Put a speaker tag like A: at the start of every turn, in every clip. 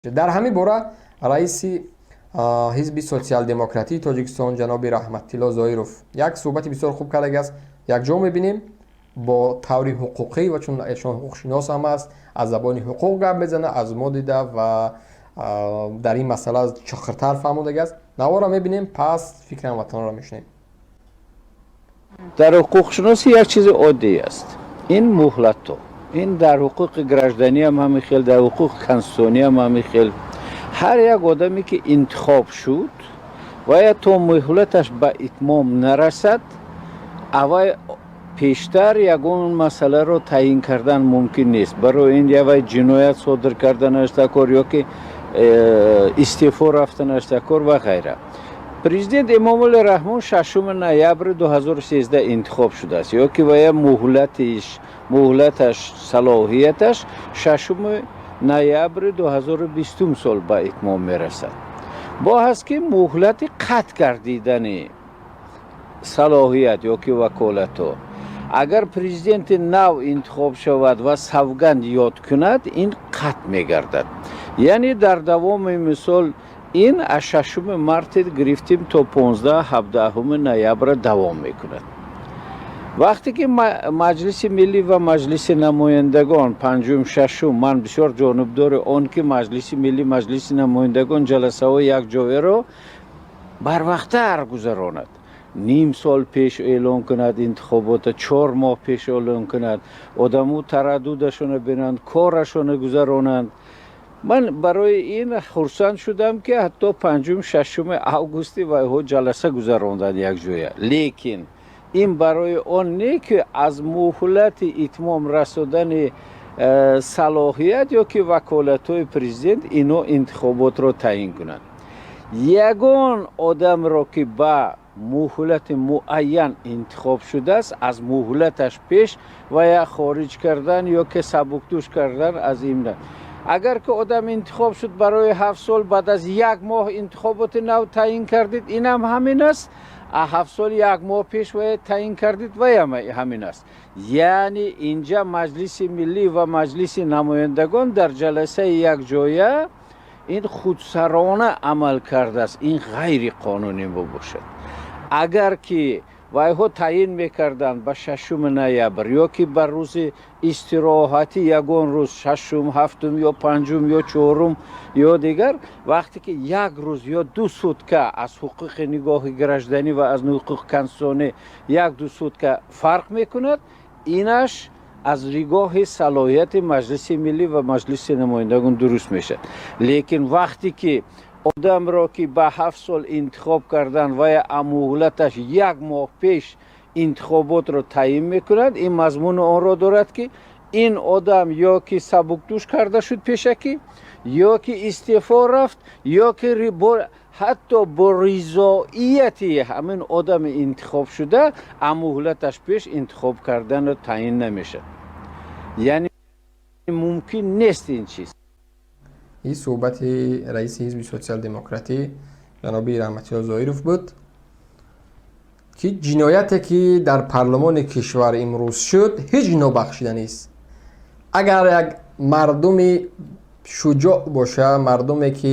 A: Дар ҳамин бора раиси Ҳизби Социал-демократии Тоҷикистон ҷаноби Раҳматилло Зоиров як суҳбати бисёр хуб кардагиаст. Якҷо мебинем бо таври ҳуқуқӣ, ва чун эшон ҳуқуқшинос ҳам аст, аз забони ҳуқуқ гап мезана, аз мо дида ва дар ин масъала чуқуртар фаҳмодагиаст. Наворро мебинем, пас фикри ҳамватанонро мешунавем.
B: Дар ҳуқуқшиносӣ як чизи оддӣ аст: ин муҳлатҳо, ин дар ҳуқуқи гражданӣ ҳам ҳамин хел, дар ҳуқуқи конститутсионӣ ҳам ҳамин хел. Ҳар як одаме, ки интихоб шуд, вая то муҳлаташ ба итмом нарасад, аввай пештар ягон масъаларо таъйин кардан мумкин нест. Барои ин явай ҷиноят содир карданаш даркор ё ки истеъфо рафтанаш даркор ва ғайра. Президент Эмомалӣ Раҳмон 6 ноябри 2013 интихоб шудааст ё ки вая муҳлаташ, салоҳияташ 6 ноябри 2020 сол ба итмом мерасад. Бо ҳаст, ки муҳлати қатъ гардидани салоҳият ё ки ваколатҳо, агар президенти нав интихоб шавад ва савганд ёд кунад, ин қатъ мегардад. Яъне дар давоми, мисол, ин аз 6 марти гирифтем, то 15-17 ноябра давом мекунад. Вақте ки Маҷлиси Миллӣ ва Маҷлиси Намояндагон панҷум, шашум, ман бисёр ҷонибдори он, ки Маҷлиси Миллӣ, Маҷлиси Намояндагон ҷаласаҳои якҷояро барвақттар гузаронад, ним сол пеш эълон кунад интихобота, 4 моҳ пеш эълон кунад, одамо тараддудашона бинанд, корашона гузаронанд. Ман барои ин хурсанд шудам, ки ҳатто панҷум, шашуми августи вайҳо ҷаласа гузаронданд якҷоя. Лекин ин барои он не, ки аз муҳлати итмом расодани салоҳият ё ки ваколатҳои президент ино интихоботро таъйин кунанд. Ягон одамро, ки ба муҳлати муайян интихоб шудааст, аз муҳлаташ пеш ва я хориҷ кардан ё ки сабукдӯш кардан аз ин. Агар ки одам интихоб шуд барои 7 сол, баъд аз як моҳ интихоботи нав таъйин кардид, инам ҳамин аст. 7 сол як моҳ пеш вая таъйин кардид, ваям ҳамин аст. Яъне инҷа Маҷлиси Миллӣ ва Маҷлиси Намояндагон дар ҷаласаи якҷоя ин худсарона амал кардааст. Ин ғайриқонунӣ мебошад. Агар ки вайҳо таъйин мекарданд ба 6 ноябр ё ки ба рӯзи истироҳатӣ, ягон рӯз, шашум, ҳафтум ё панҷум ё чорум ё дигар, вақте ки як рӯз ё 2 сутка аз ҳуқуқи нигоҳи гражданӣ ва аз ҳуқуқи конститутсионӣ як-ду сутка фарқ мекунад, инаш аз нигоҳи салоҳияти Маҷлиси Миллӣ ва Маҷлиси Намояндагон дуруст мешавад. Лекин вақте ки одамро, ки ба 7 сол интихоб кардан, ва муҳлаташ як моҳ пеш интихоботро таъйин мекунад, ин мазмуни онро дорад, ки ин одам ё ки сабукдӯш карда шуд пешакӣ, ё ки истеъфо рафт, ё ки ҳатто бо ризоияти ҳамин одами интихобшуда муҳлаташ пеш интихоб карданро таъйин намешавад. Яъне мумкин нест ин чиз.
A: Ин суҳбати раиси Ҳизби Социал-демократӣ ҷаноби Раҳматилло Зоиров буд, ки ҷинояте, ки дар парлумони кишвар имрӯз шуд, ҳеҷ нобахшида нест. Агар як мардуми шуҷоъ боша, мардуме, ки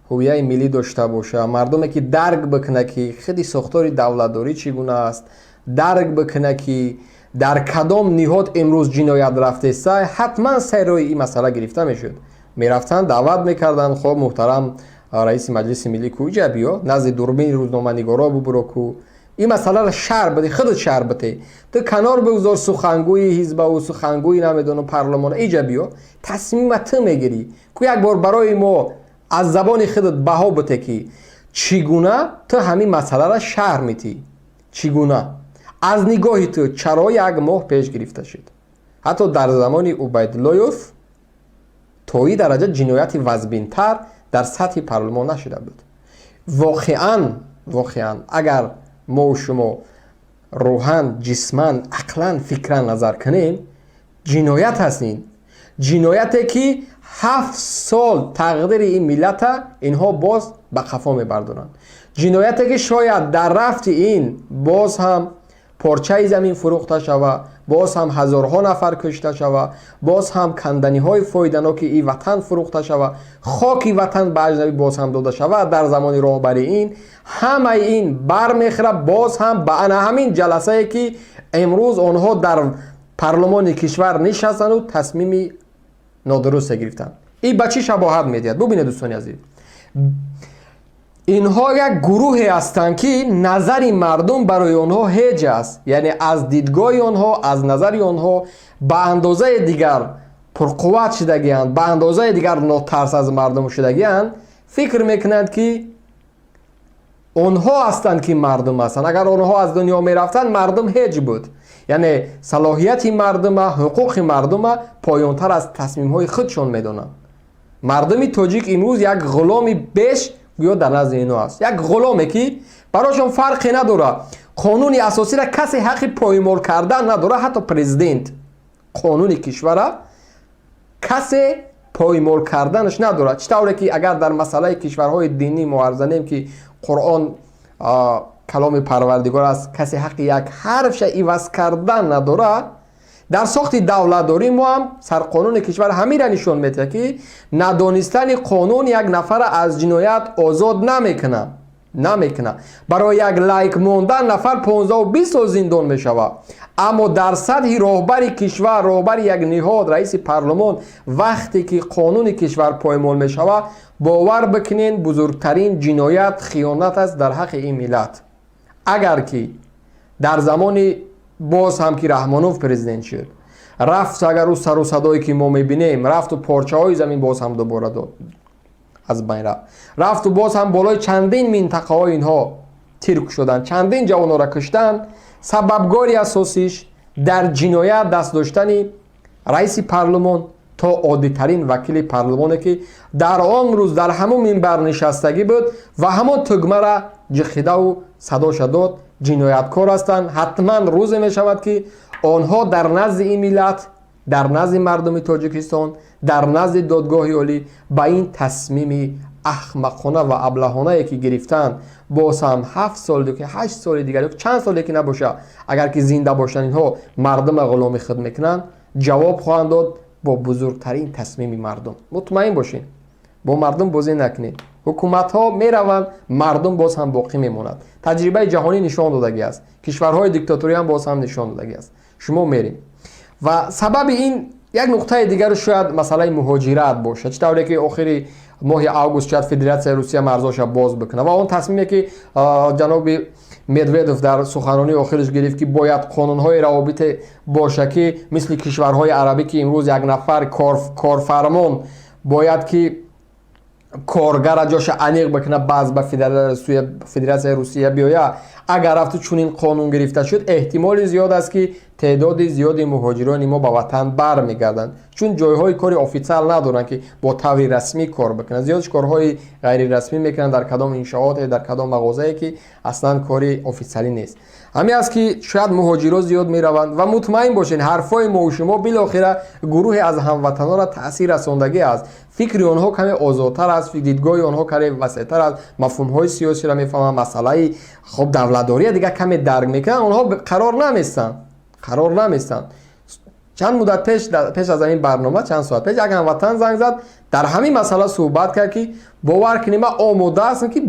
A: ҳувияи миллӣ дошта боша, мардуме, ки дарк бикунад, ки худи сохтори давлатдорӣ чӣ гуна аст, дарк бикунад, ки дар кадом ниҳод имрӯз ҷиноят рафтеста, ҳатман сайрои ин масъала гирифта мешуд. Мерафтанд, даъват мекарданд: «Хоб, муҳтарам раиси Маҷлиси Миллӣ, ку, иҷа биё, назди дурбини рӯзноманигоро бубуро, ку, ин масъаларо шарҳ биде, худат шарҳ бите. Ту канор бигузор сухангӯи ҳизбаву сухангӯи, намедонам, парлумона, иҷа биё, тасмима ту мегирӣ. Ку, як бор барои мо аз забони худат баҳо бите, ки чӣ гуна ту ҳамин масъаларо шарҳ метӣ, чӣ гуна аз нигоҳи ту, чаро як моҳ пеш гирифта шуд?» Ҳатто дар замони Убайдуллоев то ин дараҷа ҷинояти вазбинтар дар сатҳи парлумон нашуда буд. Воқеан, воқеан, агар мову шумо рӯҳан, ҷисман, ақлан, фикран назар кунем, ҷиноят ҳаст. Ин ҷинояте, ки 7 сол тақдири ин миллата инҳо боз ба қафо мебардоранд, ҷинояте, ки шояд дар рафти ин боз ҳам порчаи замин фурӯхта шава. Боз ҳам ҳазорҳо нафар кушта шава, боз ҳам канданиҳои фоиданоки и ватан фурӯхта шава, хоки ватан ба аҷнабӣ боз ҳам дода шава. Дар замони роҳбарии ин ҳамаи ин бармехӯра боз ҳам ба ана ҳамин ҷаласае, ки имрӯз онҳо дар парлумони кишвар нишастану тасмими нодурусте гирифтанд. Ин ба чӣ шабоҳат медиҳад? Бубинед, дӯстони азиз, инҳо як гурӯҳе ҳастанд, ки назари мардум барои онҳо ҳеҷ аст. Яъне аз дидгоҳи онҳо, аз назари онҳо ба андозаи дигар пурқувват шудагианд, ба андозаи дигар нотарс аз мардум шудагианд. Фикр мекунанд, ки онҳо ҳастанд, ки мардум ҳастанд. Агар онҳо аз дунё мерафтанд, мардум ҳеҷ буд. Яъне салоҳияти мардума, ҳуқуқи мардума поёнтар аз тасмимҳои худшон медонанд. Мардуми тоҷик имрӯз як ғуломи беш гӯё дар назди ино аст, як ғуломе, ки барошон фарқе надорад. Қонуни асосиро касе ҳаққи поймол кардан надорад, ҳатто президент. Қонуни кишвара касе поймол карданаш надорад. Чӣ тавре ки агар дар масъалаи кишварҳои динӣ мо арзанем, ки Қуръон каломи Парвардигор аст, касе ҳаққи як ҳарфша иваз кардан надорад, дар сохти давлатдорӣ мо ҳам сарқонуни кишвар ҳамира нишон медиҳад, ки надонистани қонун як нафара аз ҷиноят озод намекунад. Барои як лайк мондан нафар 15-20 сол зиндон мешавад. Аммо дар сатҳи роҳбари кишвар, роҳбари як ниҳод, раиси парлумон, вақте ки қонуни кишвар поймол мешавад, бовар бикунед, бузургтарин ҷиноят, хиёнат аст дар ҳаққи ин миллат. Агар ки дар замони боз ҳам ки Раҳмонов президент шуд, рафт, агар ӯ сару садое, ки мо мебинем, рафту порчаҳои замин боз ҳам дубора дод, аз байн рафт, рафту боз ҳам болои чандин минтақаҳои инҳо тир кушоданд, чандин ҷавононро куштанд, сабабгори асосиш дар ҷиноят даст доштани раиси парлумон то оддитарин вакили парлумоне, ки дар он рӯз дар ҳамон минбар нишастагӣ буд ва ҳамон тугмара ҷиқидаву садоша дод, ҷинояткор ҳастанд. Ҳатман рӯзе мешавад, ки онҳо дар назди ин миллат, дар назди мардуми Тоҷикистон, дар назди Додгоҳи Олӣ ба ин тасмими ахмақона ва аблаҳонае, ки гирифтанд, боз ҳам 7 сол ки 8 соли дигар, чанд соле ки набошад, агар ки зинда бошанд, инҳо мардума ғуломи худ мекунанд, ҷавоб хоҳанд дод бо бузургтарин тасмими мардум. Мутмаин бошед, бо мардум бозӣ накунед. Ҳукуматҳо мераванд, мардум боз ҳам боқӣ мемонад. Таҷрибаи ҷаҳонӣ нишон додагӣ аст, кишварҳои диктаторӣ ҳам боз ҳам нишон додагӣ аст. Шумо мерем ва сабаби ин як нуқтаи дигару шояд масъалаи муҳоҷират бошад. Чӣ тавре ки охири моҳи август шояд Федератсияи Русия марзоша боз бикунад ва он тасмиме, ки ҷаноби Медведов дар суханронии охираш гирифт, ки бояд қонунҳои равобите боша, ки мисли кишварҳои арабӣ, ки имрӯз як нафар корфармон бояд ки коргара ҷоша аниқ бикунад, баъз ба Федератсияи Русия биёя. Агар рафту чунин қонун гирифта шуд, эҳтимоли зиёд аст, ки теъдоди зиёди муҳоҷирони мо ба ватан бармегарданд, чун ҷойҳои кори официал надоранд, ки бо таври расмӣ кор бикунанд. Зиёдш корҳои ғайрирасмӣ мекунанд, дар кадом иншооте, дар кадом мағозае, ки аслан кори официалӣ нест. Ҳамин аст, ки шояд муҳоҷиро зиёд мераванд. Ва мутмаин бошед, ҳарфҳои мову шумо билохира гурӯҳе аз ҳамватанонро таъсир расондагӣ аст. Фикри онҳо каме озодтар аст, дидгоҳи онҳо каме васеътар аст, мафҳумҳои сиёсиро мефаҳманд, масъалаи хоб давлатдория дигар каме дарк мекунанд. Онҳо қарор наместанд. Чанд муддат пеш, пеш аз ҳамин барнома, чанд соат пеш, як ҳамватан занг зад, дар ҳамин масъала суҳбат кард, ки бовар кунед, ман омода ҳастам, ки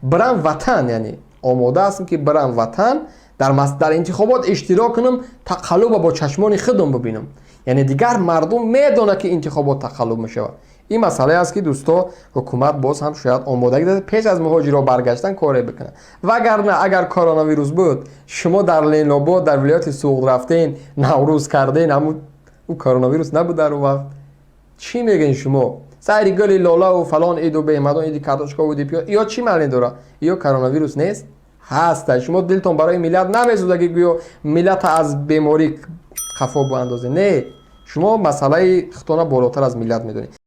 A: бирам ватан, яъне омода ҳастам, ки бирам ватан, дар интихобот иштирок кунам, тақаллуба бо чашмони худам бибинам. Яъне дигар мардум медонад, ки интихобот тақаллуб мешавад. Ин масъалае аст, ки, дӯсто, ҳукумат боз ҳам шояд омодагӣ дорад, пеш аз муҳоҷиро баргаштан коре бикунад. Вагарна агар коронавирус буд, шумо дар Ленобод, дар вилояти Суғд рафтен, Наврӯз карден, ҳамун ӯ коронавирус набуд дар он вақт. Чӣ мегӯен шумо? Сайри гули лолаву фалон иду беҳмадон, иди картошкаву иди пиёз, ё чӣ маъне дорад? Ё коронавирус нест, ҳаста. Шумо дилтон барои миллат намесӯзад, ки гӯё миллата аз беморӣ хафо буандозе. Не, шумо масъалаи худтона болотар аз миллат медонед.